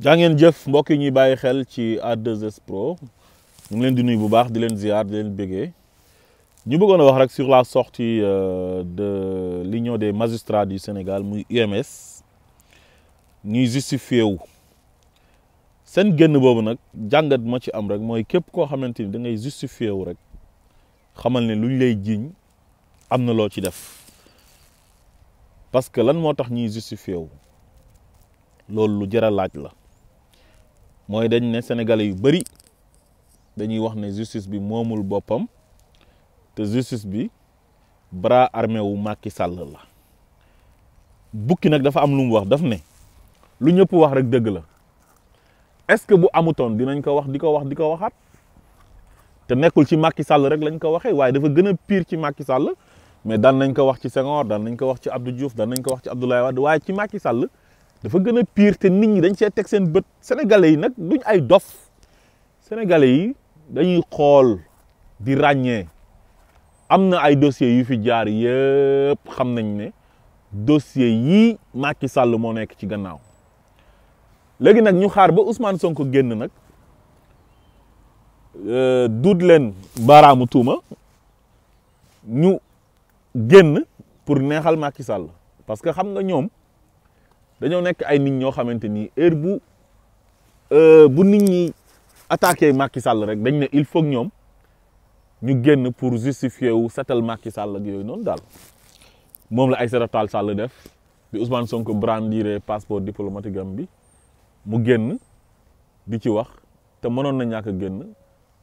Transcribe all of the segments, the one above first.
jaa ngeen jëf mbokk yi ñuy bàyyi xel ci A2S Pro ñu ngi leen di nuyu bu baax di leen ziar di leen béggee ñu bëggoon a wax rek sur la sortie de l'Union des magistrats du Sénégal muy UMS ñuy justifié wu seen génn boobu nag jàngat ma ci am rek mooy képp koo xamante ni da ngay justifié wu rek xamal ne luñ lay jiiñ am na loo ci def parce que lan moo tax ñuy justifié wu loolu lu jar a laaj la. mooy dañ ne sénégalais yu bëri dañuy wax ne justice bi moomul boppam te justice bi bras armé wu Macky Sall la bukki nag dafa am lu mu wax daf ne lu ñëpp wax rek dëgg la est-ce que bu amutoon dinañ ko wax di ko waxaat te nekkul ci Macky Sall rek lañ ko waxee waaye dafa gën a pire ci Macky Sall mais daan nañ ko wax ci Senghor daan nañ ko wax ci Abdou Diouf daan nañ ko wax ci Abdoulaye Wade waaye ci Macky Sall dafa gën a pire te nit ñi dañ see teg seen bët sénégalais yi nag duñ ay dof sénégalais yi dañuy xool di ràññee am na ay dossiers yu fi jaar yëpp xam nañ ne dossier yii Macky Sall moo nekk ci gannaaw léegi nag ñu xaar ba Ousmane Sonko génn nag duut leen baaraamu tuuma ñu génn pour neexal Macky Sall parce que xam nga ñoom dañoo nekk ay nit ñoo xamante ni heure bu nit ñi attaqué Macky Sall rek dañ ne il faut ñoom ñu génn pour justifier wu setal Macky Sall ak yooyu noonu daal moom la Aïssata Tall Sall def bi Ousmane Sonko brandiré passeport diplomatique am bi mu génn di ci wax te mënoon na ñàkk a génn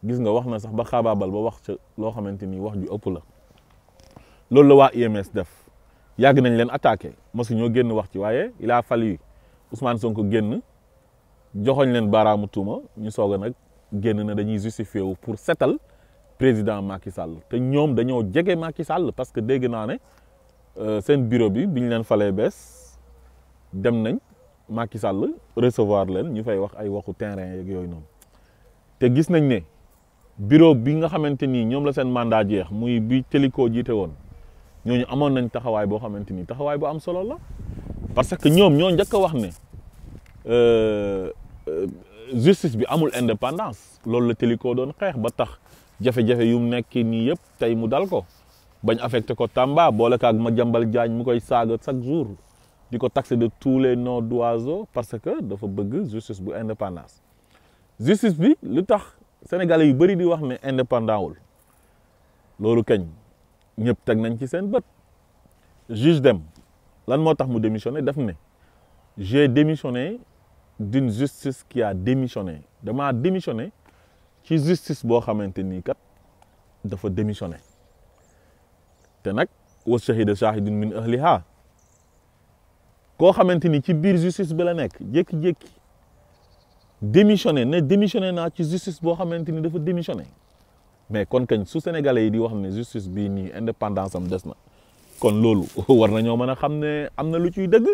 gis nga wax na sax ba xaabaabal ba wax ca loo xamante ni wax ju ëpp la loolu la waa UMS def. yàgg nañ leen attaqué mosu ñoo génn wax ci waaye il a fallu Ousmane Sonko génn joxoñ leen baaraamu tuuma ñu soog a nag génn na dañuy justifié wu pour setal président Macky Sall te ñoom dañoo jege Macky Sall parce que dégg naa ne seen bureau bi ñu leen falee bees dem nañ Macky Sall recevoir leen ñu fay wax ay waxu terrain yeeg yooyu noonu te gis nañ ne bureau bi nga xamante ni ñoom la seen mandat jeex muy bi Téliko jiite woon. ñooñu amoon nañ taxawaay boo xamante ni taxawaay bu am solo la parce que ñoom ñoo njëkk a wax ne justice bi amul indépendance loolu la Téliko doon xeex ba tax jafe-jafe yu mu nekk nii yëpp tey mu dal ko bañ affecté ko Tamba boole ko ak Madiambal Diagne mu koy saaga chaque jour di ko taxé de tous les noms d'oiseaux parce que dafa bëgg justice bu indépendance justice bi lu tax sénégalais yu bëri di wax ne indépendant wul loolu kañ. ñëpp teg nañ ci seen bët juge dem lan moo tax mu démissionné def ne j'ai démissionné d'une justice qui a démissionné damaa démissionné ci justice boo xamante ni kat dafa démissionné te nag wa shahida shahidun min ahliha koo xamante ni ci biir justice bi la nekk jékki-jékki démissionné ne démissionné naa ci justice boo xamante ni dafa démissionné mais kon kañ su sénégalais yi di wax ne justice bii nii indépendance am des na kon loolu war nañoo mën a xam ne am na lu ciy dëgg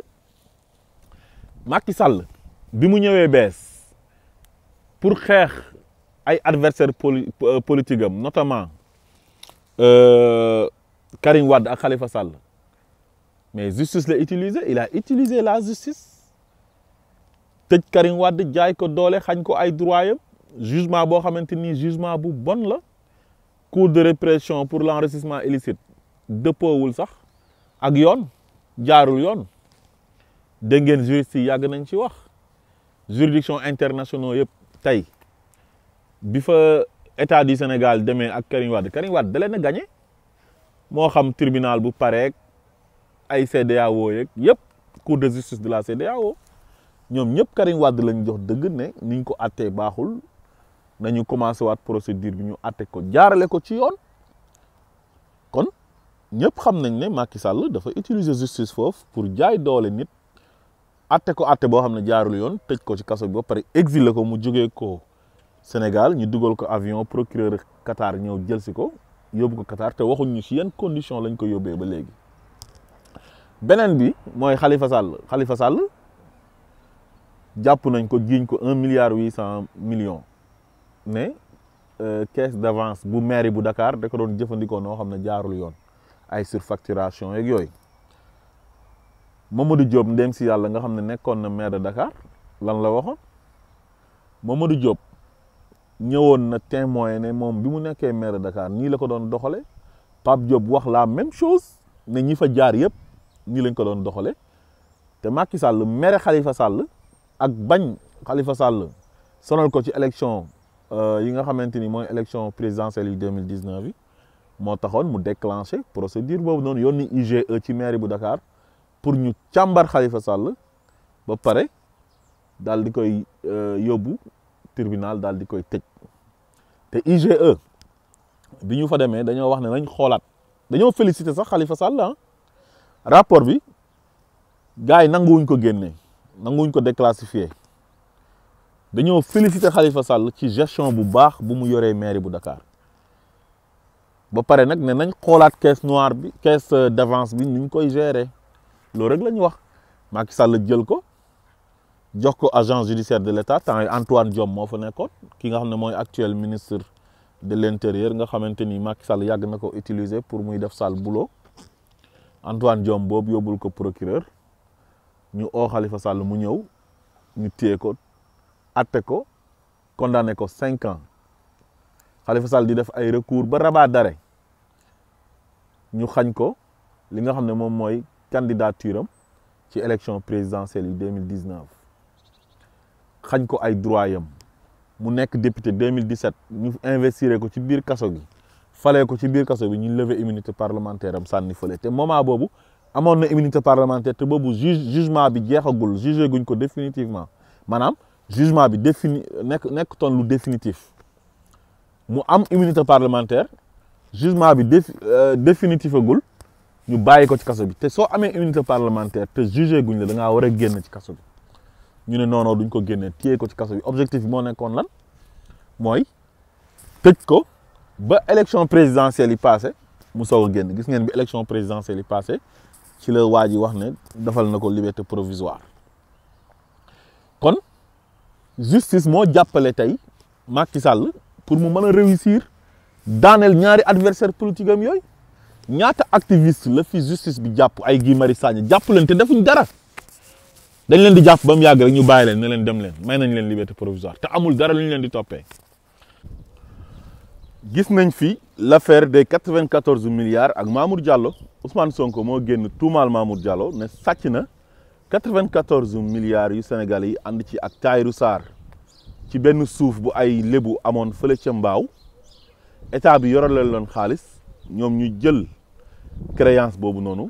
Macky Sall bi mu ñëwee bees pour xeex ay adversaires politique am notamment Karim Wade ak Khalifa Sall mais justice la utiliser il a utilisé la justice tëj Karim Wade jaay ko doole xañ ko ay droit yam jugement boo xamante ni jugement bu bon la. Cour de répression pour l'enrichissement illicite dëppoowul sax ak yoon jaarul yoon dégg ngeen juriste yi yàgg nañ ci wax juridiction internationaux yëpp tey bi fa état du Sénégal demee ak Karim Wade da leen a gagné moo xam tribunal bu pareek ay CEDEAO yeeg yëpp cour de justice de la CEDEAO ñoom ñëpp Karim Wade lañ jox dëgg ne niñ ko attee baaxul nañu commencé waat procédure bi ñu àtte ko jaarale ko ci yoon kon ñëpp xam nañ ne Macky Sall dafa utiliser justice foofu pour jaay doole nit àtte ko àtte boo xam ne jaarul yoon tëj ko ci kaso bi ba pare exilé ko mu jógee ko Sénégal ñu dugal ko avion procureur Qatar ñëw jël si ko yóbbu ko Qatar te waxuñ ñu ci yan condition lañ ko yóbbee ba léegi. beneen bi mooy Khalifa Sall jàpp nañ ko jiiñ ko 1,8 milliard ne caisse d'avance bu mairie bu Dakar da ko doon jëfandikoo noo xam ne jaarul yoon ay surfacturation yeeg yooyu Mamadou Diop ndem si yàlla nga xam ne nekkoon na maire de Dakar lan la waxoon Mamadou Diop ñëwoon na témoin ne moom bi mu nekkee maire de Dakar nii la ko doon doxale Pape Diop wax la même chose ne ñi fa jaar yëpp nii lañ ko doon doxale te Macky Sall mere Khalifa Sall ak bañ Khalifa Sall sonal ko ci élection yi nga xamante ni mooy élection présidentielle yi 2019 yi moo taxoon mu déclenché procédure boobu noonu yónni IGE ci mairie bu Dakar pour ñu càmbar Khalifa Sall ba pare daal di koy yóbbu tribunal daal di koy tëj te IGE bi ñu fa demee dañoo wax ne nañ xoolaat dañoo félicité sax Khalifa Sall ah rapport bi gars yi nanguwuñ ko génne nanguwuñ ko déclassifié dañoo félicité Khalifa Sall ci gestion bu baax bu mu yoree mairie bu Dakar ba pare nag ne nañ xoolaat caisse noire bi caisse d'avance bi nuñ koy gérer loolu rek la ñu wax Macky Sall jël ko jox ko agence judiciaire de l'État temps yi Antoine Diome moo fa nekkoon ki nga xam ne mooy actuel ministre de l'intérieur nga xamante ni Macky Sall yàgg na ko utiliser pour muy def sale boulot Antoine Diome boobu yóbbul ko procureur ñu oo Khalifa Sall mu ñëw ñu téye ko atte ko condamné ko 5 ans Khalifa Sall di def ay recours ba rabat d'arrêt ñu xañ ko li nga xam ne moom mooy candidature am ci élection présidentielle yi 2019 xañ ko ay droit yam mu nekk député 2017 ñu investir ko ci biir kaso gi falee ko ci biir kaso bi ñu lever immunité parlementaire am sànni fële te moment boobu amoon na immunité parlementaire te boobu jugement bi jeexagul jugé guñ ko définitivement maanaam jugement bi nekk toon lu définitif mu am immunité parlementaire jugement bi définitifagul ñu bàyyi ko ci kaso bi te soo amee immunité parlementaire te jugé guñ la da ngaa war a génn ci kaso bi ñu ne non duñ ko génne téye ko ci kaso bi objectif bi moo nekkoon lan mooy tëj ko ba élection présidentielle yi passé mu soog a génn gis ngeen bi élection présidentielle yi passé ci la waa ji wax ne defal na ko liberté provisoire kon justice moo jàppale tey Macky Sall pour mu mën a réussir daaneel ñaari adversaire politique am yooyu ñaata activiste la fi justice bi jàpp ay Guy Marius Sagna jàpp leen te defuñ dara dañ leen di jàpp ba mu yàgg rek ñu bàyyi leen ne leen dem leen may nañ leen liberté provisoire te amul dara lu ñu leen di toppee. gis nañ fi l'affaire des 94 milliards ak Mamour Diallo Ousmane Sonko moo génn tuumaal Mamour Diallo ne sàcc na 94 milliards yu Sénégal yi ànd ci ak Tahirou Sarr ci benn suuf bu ay lébu amoon fële ca Mbaaw état bi yoral leen xaalis ñoom ñu jël créance boobu noonu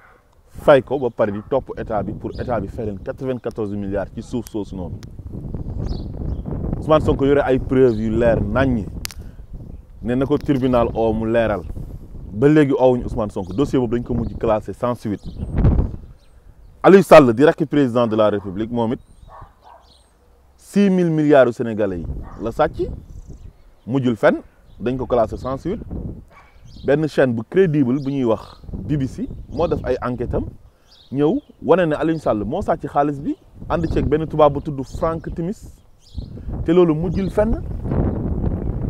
fay ko ba pare di topp état bi pour état bi fay leen 94 milliards ci suuf soosu noonu Ousmane Sonko yore ay preuves yu leer naññi ne na ko tribunal oo mu leeral ba léegi oowuñu Ousmane Sonko dossier boobu dañ ko mujj classé sans suite Aliou Sall di rakki président de la République moom it 6 000 milliards yu sénégalais yi la sàcc mujjul fenn dañ ko classé sans suite benn chaîne bu crédible bu ñuy wax BBC moo def ay enquête am ñëw wane ne Aliou Sall moo sàcc xaalis bi ànd ceeg benn tubaab bu tudd Frank Timis te loolu mujjul fenn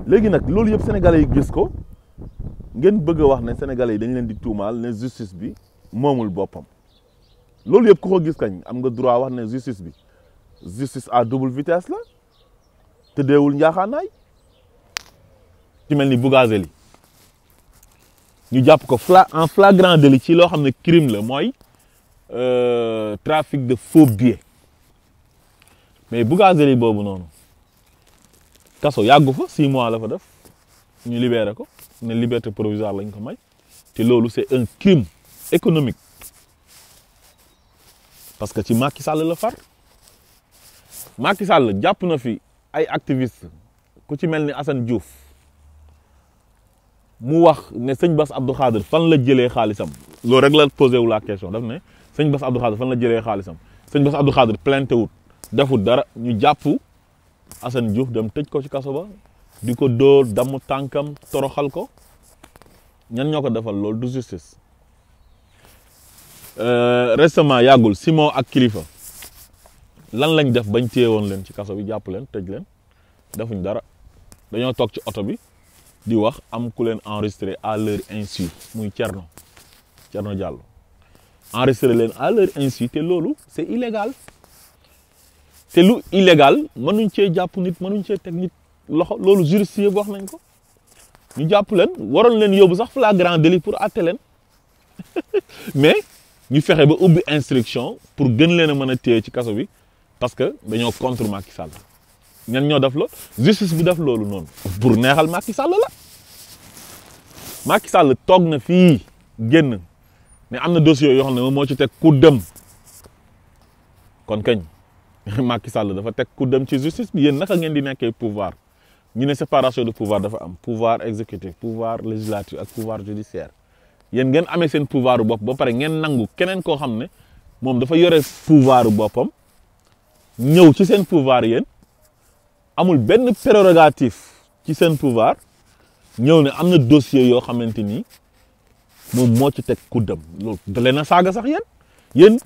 léegi nag loolu yëpp sénégalais yi gis ko ngeen bëgg a wax ne sénégalais yi dañ leen di tuumaal ne justice bi moomul boppam loolu yëpp ku ko gis kañ am nga droit wax ne justice à double vitesse la te deewul njaaxaanaay ci mel ni Bougazelli ñu jàpp ko en flagrant délit ci loo xam ne crime la mooy trafic de faux billets mais Bougazelli boobu noonu kaso yàggu fa 6 mois la fa def ñu libéré ko ne liberté provisoire lañ ko may te loolu c'est un crime économique parce que ci Macky Sall la far Macky Sall jàpp na fi ay activistes ku ci mel ni Assane Diouf mu wax ne sëñ Bass Abdou Khadre fan la jëlee xaalisam loolu rek la posé wu la question daf ne sëñ Bass Abdou Khadre fan la jëlee xaalisam sëñ Bass Abdou Khadre plainte wut defut dara ñu jàpp Assane Diouf dem tëj ko ci kaso ba di ko dóor damm tànkam toroxal ko ñan ñoo ko defal loolu du justice récemment yàggul Simon ak Kilifeu lan lañ def bañ téye woon leen ci kaso bi jàpp leen tëj leen defuñ dara dañoo toog ci oto bi di wax am ku leen enregistré à leur insu muy Thierno Diallo enregistré leen à leur insu te loolu c'est illégal te lu illégal mënuñ cee jàpp nit mënuñ cee teg nit loxo loolu juriste yëpp wax nañ ko ñu jàpp leen waroon leen yóbbu sax flagrant délit pour àtte leen mais ñu fexe ba ubbi instruction pour gën leen a mën a téye ci kaso bi parce que dañoo contre Macky Sall ñan ñoo def la justice bi def loolu noonu pour neexal Macky Sall la Macky Sall toog na fii génn ne am na dossier yoo xam ne moom moo ci teg ku dem kon kañ Macky Sall dafa teg ku dem ci justice bi yéen naka ngeen di nekkee pouvoir ñu ne séparation de pouvoir dafa am pouvoir exécutif pouvoir législatif ak pouvoir judiciaire yéen ngeen amee seen pouvoir bopp ba pare ngeen nangu keneen koo xam ne moom dafa yore pouvoir boppam ñëw ci seen pouvoir yéen amul benn prérogative ci seen pouvoir ñëw ne am na dossier yoo xamante ni moom moo ci teg ku dem loolu da leen a saaga sax yéen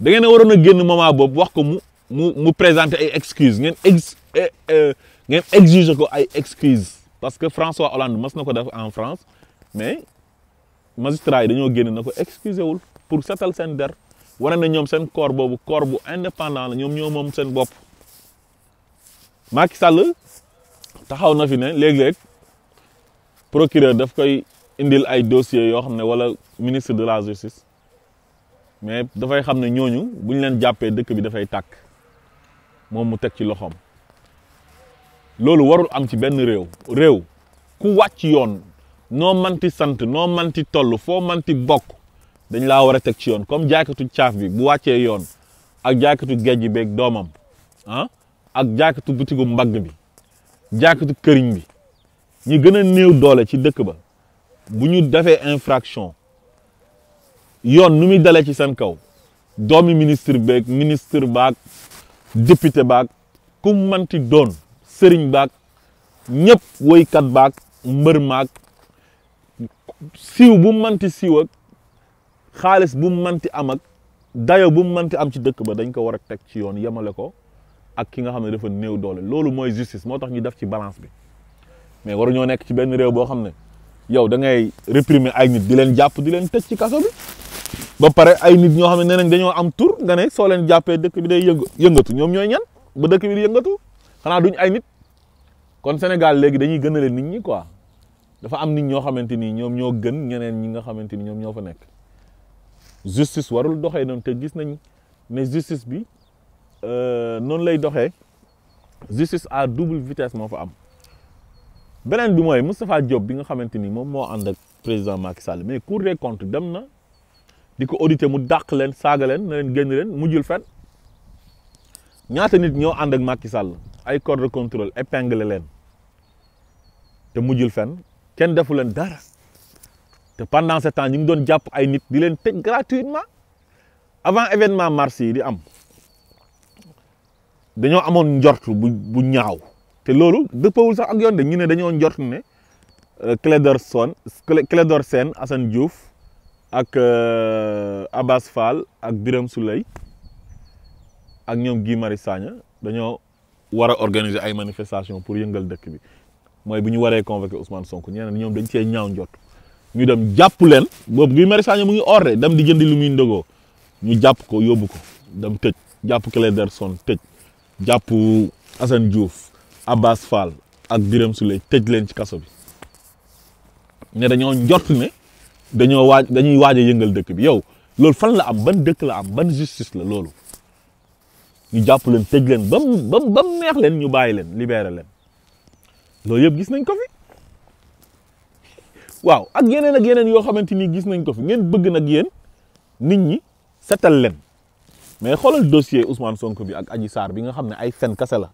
da ngeen a waroon a génn moment boobu wax ko mu présenter ay excuses ngeen exiger ko ay excuses parce que François Hollande mas na ko def en France mais magistrat yi dañoo génn na ko excusé wul pour setal seen der wane na ñoom seen corps boobu corps bu indépendant la ñoom ñoo moom seen bopp Macky Sall taxaw na fi ne léeg-léeg procureur daf koy indil ay dossiers yoo xam ne wala ministre de la justice mais dafay xam ne ñooñu bu ñu leen jàppee dëkk bi dafay tàkk moom mu teg ci loxoom loolu warul am ci benn réew ku wàcc yoon noo manti sant noo manti toll foo manti bokk dañ laa war a teg ci yoon comme jaaykatu caaf bi bu wàccee yoon ak jaaykatu géej gi beeg doomam ak jaaykatu butigu mbagg bi jaaykatu këriñ bi ñi gën a néew doole ci dëkk ba bu ñu defee infraction yoon nu muy dalee ci seen kaw doomi ministre beeg ministre baag député baag ku manti doon sëriñ baag ñëpp woykat baag mbër maag siiw bu manti siiw ak xaalis bu manti am ak dayo bu manti am ci dëkk ba dañ ko war a teg ci yoon yemale ko ak ki nga xam ne dafa néew doole loolu mooy justice moo tax ñu def ci balance bi mais waruñoo nekk ci benn réew boo xam ne yow da ngay réprimer ay nit di leen jàpp di leen tëj ci kaso bi ba pare ay nit ñoo xam ne nee nañ dañoo am tur nga ne soo leen jàppee dëkk bi day yëngatu ñoom ñooy ñan ba dëkk bi di yëngatu xanaa duñ ay nit kon Sénégal léegi dañuy gënale nit ñi quoi dafa am nit ñoo xamante ni ñoom ñoo gën ñeneen ñi nga xamante ni ñoom ñoo fa nekk justice warul doxee noonu te gis nañ ne justice bi noonu lay doxee justice à double vitesse moo fa am beneen bi mooy Moustapha Diop bi nga xamante ni moom moo ànd ak président Macky Sall mais Cour des comptes dem na di ko auditer mu dàq leen saaga leen na leen génn leen mujjul fen ñaata nit ñoo ànd ak Macky Sall ay corps de contrôle épinglé leen te mujjul fen kenn defu leen dara te pendant ce temps ñu ngi doon jàpp ay nit di leen tëj gratuitement avant événement mars yi di am dañoo amoon njort bu ñaaw te loolu dëppawul sax ak yoon de ñu ne dañoo njort ne Clédor Sène Assane Diouf ak Abbas Fall ak Birame Souleye ak ñoom Guy Marius Sagna dañoo war a organiser ay manifestation pour yëngal dëkk bi mooy bu ñu waree convoquer Ousmane Sonko ñeneen ñoom dañ cee ñaaw njort ñu dem jàpp leen boobu Guy Marius Sagna mu ngi ordre dem di jëndi lu muy ndogoo ñu jàpp ko yóbbu ko dem tëj jàpp Clédor Sène tëj jàpp Assane Diouf Abbas Fall ak Birame Souleye tëj leen ci kaso bi ne dañoo njort ne dañuy waaj a yëngal dëkk bi yow loolu fan la am ban dëkk la am ban justice la loolu ñu jàpp leen tëj leen ba mu neex leen ñu bàyyi leen libéré leen loolu yëpp gis nañ ko fi waaw ak yeneen yoo xamante ni gis nañ ko fi ngeen bëgg nag yéen nit ñi setal leen mais xoolal dossier Ousmane Sonko bi ak Adji Sarr bi nga xam ne ay fen kase la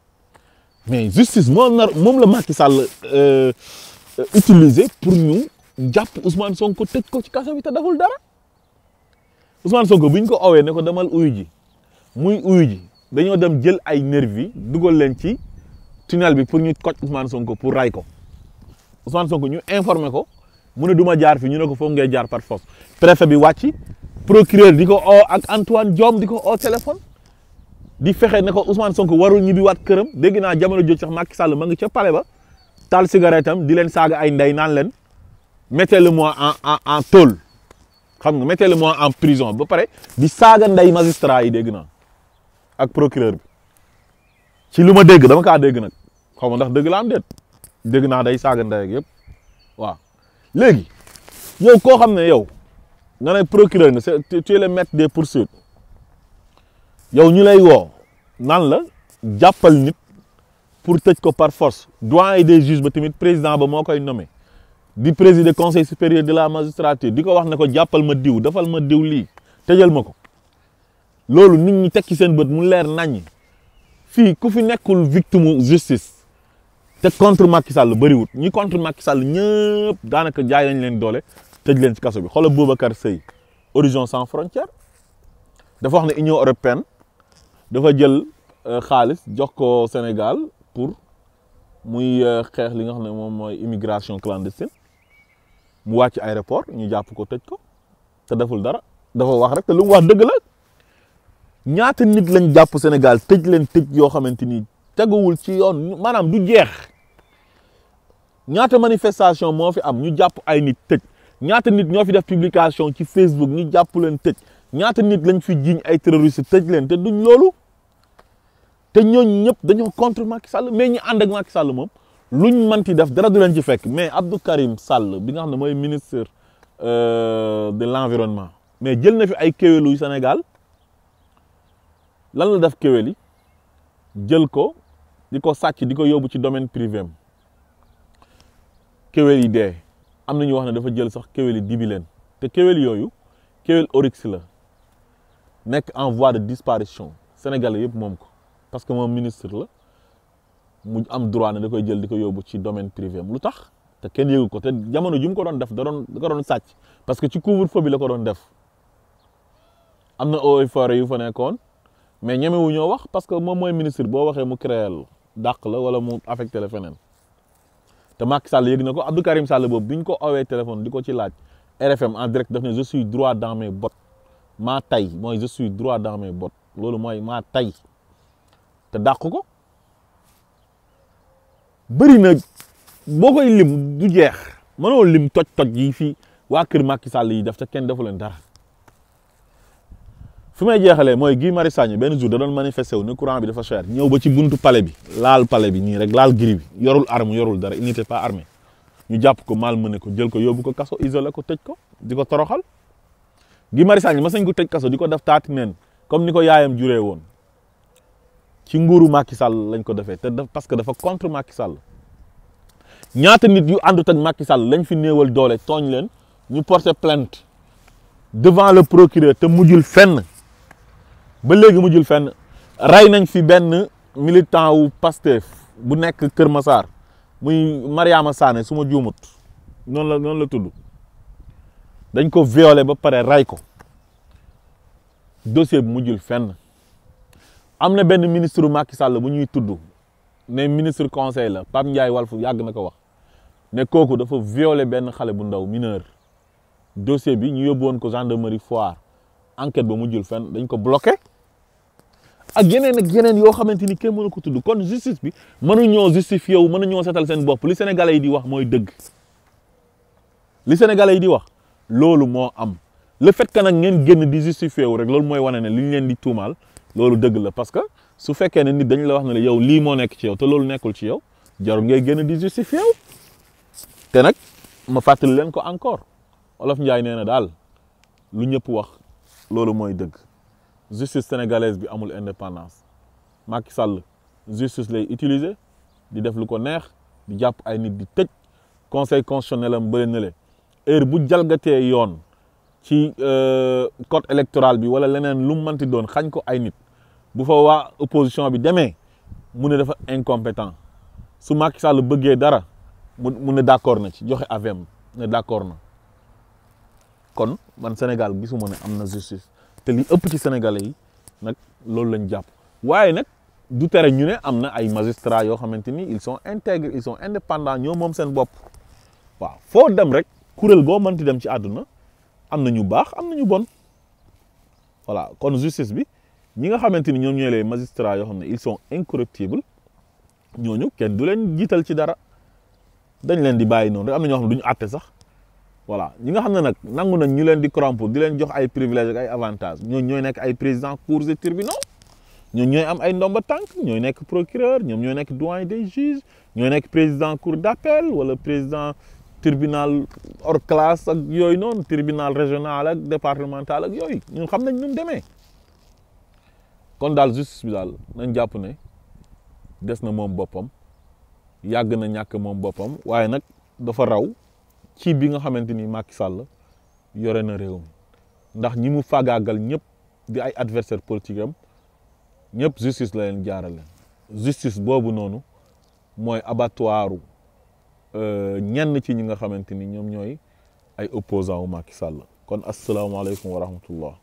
mais justice moom la Macky Sall utiliser pour ñu jàpp Ousmane Sonko tëj ko ci kaso bi te deful dara Ousmane Sonko bu ñu ko owee ne ko demal uyu ji muy uyu ji dañoo dem jël ay nervi dugal leen ci tunnel bi pour ñu koj Ousmane Sonko pour ray ko Ousmane Sonko ñu informé ko mu ne du ma jaar fi ñu ne ko foog ngay jaar par force préfet bi wàcc procureur di ko oo ak Antoine Diome di ko oo téléphone di fexe ne ko Ousmane Sonko warul ñibbi waat këram dégg naa jamono jooju sax Macky Sall ma ngi ca palais ba taal cigarette am di leen saaga ay ndey naan leen mettez-le-moi en tôle xam nga mettez-le-moi en prison ba pare di saaga ndey magistrat yi dégg naa ak procureur bi ci lu ma dégg dama kaa dégg nag xaw ma ndax dëgg la am déet dégg naa day saaga ndey ak yëpp waaw léegi yow koo xam ne yow nga ne procureur nga tu es le maître des poursuites yow ñu lay woo nan la jàppal nit pour tëj ko par force doyen des juges ba tamit président ba moo koy nommé di présider conseil supérieur de la magistrature di ko wax ne ko jàppal ma diw defal ma diw lii tëjal ma ko loolu nit ñi tekki seen bët mu leer naññi fii ku fi nekkul victime justice te contre Macky Sall bëriwut ñi contre Macky Sall ñëpp daanaka jaay nañ leen doole tëj leen ci kaso bi xoolal Boubacar Seye Horizon sans frontières dafa wax ne Union européenne dafa jël xaalis jox ko Sénégal pour muy xeex li nga xam ne moom mooy immigration clandestine mu wàcc aéroport ñu jàpp ko tëj ko te deful dara dafa wax rek te lu mu wax dëgg la ñaata nit lañ jàpp Sénégal tëj leen tëj yoo xamante ni teguwul ci yoon maanaam du jeex ñaata manifestation moo fi am ñu jàpp ay nit tëj ñaata nit ñoo fi def publication ci Facebook ñu jàpp leen tëj ñaata nit lañ fi jiiñ ay terroristes tëj leen te duñ loolu te ñooñu ñëpp dañoo contre Macky Sall mais ñi ànd ak Macky Sall moom luñ mënti def dara du leen ci fekk mais Abdou Karim Sall bi nga xam ne mooy ministre de l'environnement mais jël na fi ay kéwélu Sénégal lan la def kéwél yi jël ko di ko sàcc di ko yóbbu ci domaine privé am kéwél yi dee am na ñu wax ne dafa jël sax kéwél yi dibi leen te kéwél yooyu kéwél oryx la nekk en voie de disparition Sénégalais yëpp moom ko parce que moom ministre la mu am droit ne da koy jël di ko yóbbu ci domaine privé am lu tax te kenn yëgu ko te jamono ju mu ko doon def da ko doon sàcc parce que ci couvre-feu bi la ko doon def am na eaux et forêts yu fa nekkoon mais ñemewu ñoo wax parce que moom mooy ministre boo waxee mu créel dàq la wala mu affecté la feneen te Macky Sall yëg na ko Abdou Karim Sall boobu bi ñu ko owee téléphone di ko ci laaj RFM en direct daf ne je suis droit dans mes bottes maa tay mooy je suis droit dans mes bottes loolu mooy maa tay te dàq ko bëri na boo koy lim du jeex mënoo lim toj yi fii waa kër Macky Sall yi def te kenn defu leen dara fi may jeexalee mooy Guy Marius Sagna benn jour da doon manifesté wu ne courant bi dafa cher ñëw ba ci buntu palais bi laal palais bi nii rek laal gris bi yorul arme yorul dara il n'était pas armé ñu jàpp ko malmené ko jël ko yóbbu ko kaso isolé ko tëj ko di ko toroxal Guy Marius Sagna mas nañ ko tëj kaso di ko def taati neen comme ni ko yaayam juree woon ci nguuru Macky Sall lañ ko defee te parce que dafa contre Macky Sall ñaata nit yu àndut ak Macky Sall lañ fi néewal doole tooñ leen ñu porter plainte devant le procureur te mujjul fenn ba léegi mujjul fenn rey nañ fi benn militant wu Pastef bu nekk Kër Massar muy Mariama Sané su ma juumut noonu la tudd dañ ko violé ba pare rey ko dossier bi mujjul fenn am na benn ministre Macky Sall bu ñuy tudd ne ministre conseil la Pape Ndiaye Walf yàgg na ko wax ne kooku dafa violé benn xale bu ndaw mineur dossier bi ñu yóbbu woon ko gendarmerie Foire enquête ba mujjul fenn dañ ko bloqué ak yeneen yoo xamante ni kenn mënu ko tudd kon justice bi mënuñoo justifié wu mënuñoo setal seen bopp li sénégalais yi di wax mooy dëgg li sénégalais yi di wax loolu moo am le fait que nag ngeen génn di justifié wu rek loolu mooy wane ne li ñu leen di tuumaal loolu dëgg la parce que su fekkee ne nit dañ la wax ne la yow lii moo nekk ci yow te loolu nekkul ci yow jarul ngay génn di justifié wu te nag ma fàttali leen ko encore Olof Njaay nee na daal lu ñëpp wax loolu mooy dëgg justice sénégalaise bi amul indépendance Macky Sall justice lay utiliser di def lu ko neex di jàpp ay nit di tëj conseil constitutionnel am bële na le heure bu jalgatee yoon ci code électoral bi wala leneen lu mu mënti doon xañ ko ay nit bu fa waa opposition bi demee mu ne dafa incompétent su Macky Sall bëggee dara mu ne d'accord na ci joxe avem ne d'accord na kon man Sénégal gisuma ne am na justice te li ëpp ci sénégalais yi nag loolu lañ jàpp waaye nag du tere ñu ne am na ay magistrats yoo xamante ni ils sont intègres ils sont indépendants ñoo moom seen bopp waaw foo dem rek kuréel boo mënti dem ci àdduna am na ñu baax am na ñu bon voilà kon justice bi ñi nga xamante ni ñoom ñooy les magistrats yoo xam ne ils sont incorruptibles ñooñu kenn du leen jiital ci dara dañ leen di bàyyi noonu rek am na ñoo xam ne du ñu àtte sax voilà ñi nga xam ne nag nangu nañ ñu leen di corrompre di leen jox ay privilèges ak ay avantages ñooñu ñooy nekk ay présidents cours et tribunaux ñoom ñooy am ay ndomba tànk ñooy nekk procureur ñoom ñooy nekk doyen des juges ñooy nekk président cour d'appel wala président tribunal hors classe ak yooyu noonu tribunal régional ak départemental ak yooyu ñun xam nañ nu mu demee kon daal justice bi daal nañ jàpp ne des na moom boppam yàgg na ñàkk moom boppam waaye nag dafa raw ci bi nga xamante ni Macky Sall yore na réew mi ndax ñi mu faagaagal ñëpp di ay adversaire politique am ñëpp justice la leen jaarale justice boobu noonu mooy abattoiru ñenn ci ñi nga xamante ni ñoom ñooy ay opposants wu Macky Sall kon asalaamaaleykum wa rahmatullah